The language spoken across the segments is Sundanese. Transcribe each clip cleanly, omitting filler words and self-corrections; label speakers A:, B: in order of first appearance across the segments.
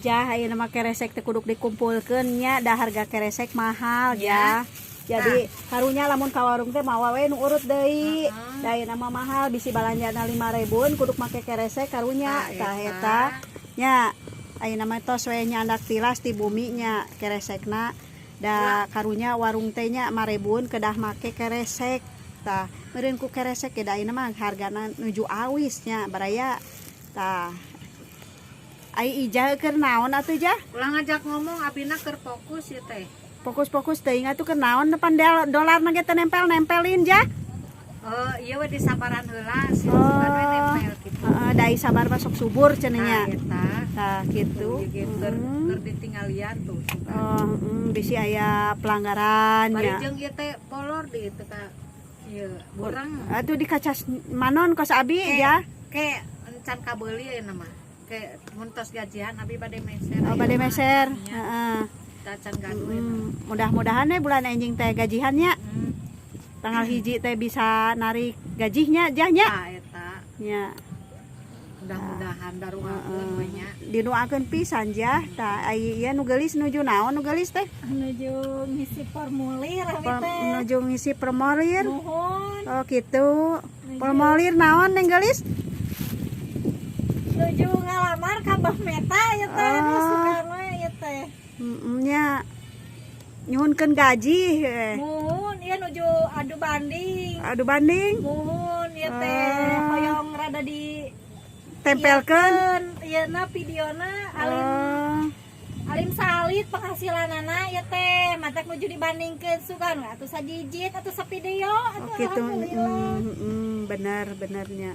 A: Jah, ayeuna mah keresek teh kudu dikumpulkeun nya, da harga keresek mahal ya. Jadi karunya lamun ka warung teh mawa we nu urut deui. Da ayeuna mah mahal, bisi balanjana 5 ribuan kudu make keresek karunya. Tah, eta nya ayeuna mah tos we nyandak tilas ti bumi nya keresekna, da karunya warung teh nya 5 ribuan kedah make keresek. Tah, meureun ku keresek ge da ayeuna mah hargana nuju awis nya, baraya. Tah, ai Ijah keur naon atuh, Jah?
B: Ulah ngajak ngomong, abina keur fokus ya teh.
A: Fokus-fokus teuing atuh, keur naon depan dolar ge teu nempel-nempelin, Jah?
B: Oh, iya we, disabaran heula sih, sugan we nempel gitu.
A: Heeh, da sabar mah sok subur cenah nya.
B: Nah, eta.
A: Tah, gitu.
B: Tuh, keur keur ditinggalian tuh sugan.
A: Oh, bisi aya pelanggaran
B: Bari
A: nya.
B: Jeung ieu teh polor di teu ka ieu burang.
A: Atuh dikacas manon kos abi ya.
B: Ke encan kabeuli ayeuna mah. Ke mun tos gajian abi bade meser.
A: Oh, bade meser. Heeh.
B: Can gaduh.
A: Mudah-mudahan we bulan enjing teh gajihannya. Tanggal 1 teh bisa narik gajihnya, Jah, nya.
B: Tah, eta.
A: Nya.
B: Mudah-mudahan daruakeun we nya.
A: Didoakeun pisan, Jah. Tah, ai ieu nu geulis nuju naon nu geulis teh?
C: Menuju ngisi formulir abi teh.
A: Nuju ngisi formulir.
C: Muhun.
A: Oh, gitu. Formulir naon, Neng Geulis?
C: Nuju ngalamar ka Bah Meta ya teh.
A: Oh.
C: Sugan we ieu teh.
A: Nya nyuhunkeun gaji eh.
C: Muhun, ieu nuju adu banding.
A: Adu banding.
C: Muhun ieu teh.
A: Oh.
C: Hoyong rada di
A: tempelkeun.
C: Ieu na videona alim alim salit penghasilanana ieu teh, matak nuju dibandingkeun sugan atuh sajijit atuh savideo
A: Oh,
C: atuh.
A: gitu.
C: Alhamdulillah.
A: Bener benernya.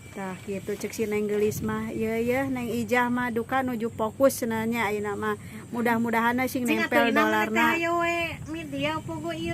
A: Tah, gitu cek si Neng Geulis mah. Ieu ya Neng Ijah mah duka nuju fokus cenah nya ayeuna mah. Mudah-mudahan sing
B: Cing
A: nempel
B: atuh inang teh
A: dolarna.
B: Hayo we media pogo ieu.